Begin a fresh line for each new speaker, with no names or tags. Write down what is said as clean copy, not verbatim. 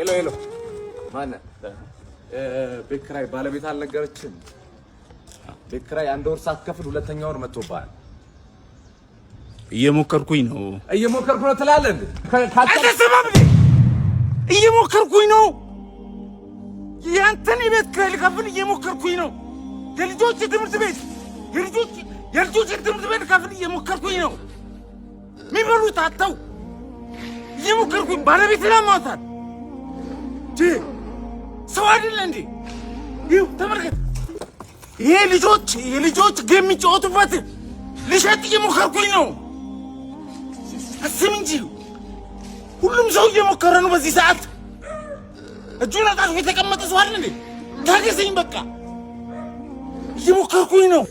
Hello hello፣ ማነህ? ቤት ኪራይ ባለቤት አልነገረችም? ቤት ኪራይ አንድ ወር ሳትከፍል ሁለተኛ ወር መጥቶብሃል።
እየሞከርኩኝ ነው።
እየሞከርኩ ነው ትላለህ እንዴ?
አልተሰማም እንዴ? እየሞከርኩኝ ነው። ያንተን የቤት ኪራይ ልከፍል እየሞከርኩኝ ነው። የልጆች ትምህርት ቤት የልጆች ትምህርት ቤት ልከፍል እየሞከርኩኝ ነው። የሚበሉት አጥተው እየሞከርኩኝ፣ ባለቤት ላማታል። ሰው አይደለ እንዴ? ይኸው ተመልከት። ይሄ ልጆች የልጆች game የሚጫወቱበት ልሸጥ እየሞከርኩኝ ነው። አስብ እንጂ፣ ሁሉም ሰው እየሞከረ ነው። በዚህ ሰዓት እጁን አጣጥፎ የተቀመጠ ሰው አለ እንዴ? ታገሰኝ፣ በቃ እየሞከርኩኝ ነው።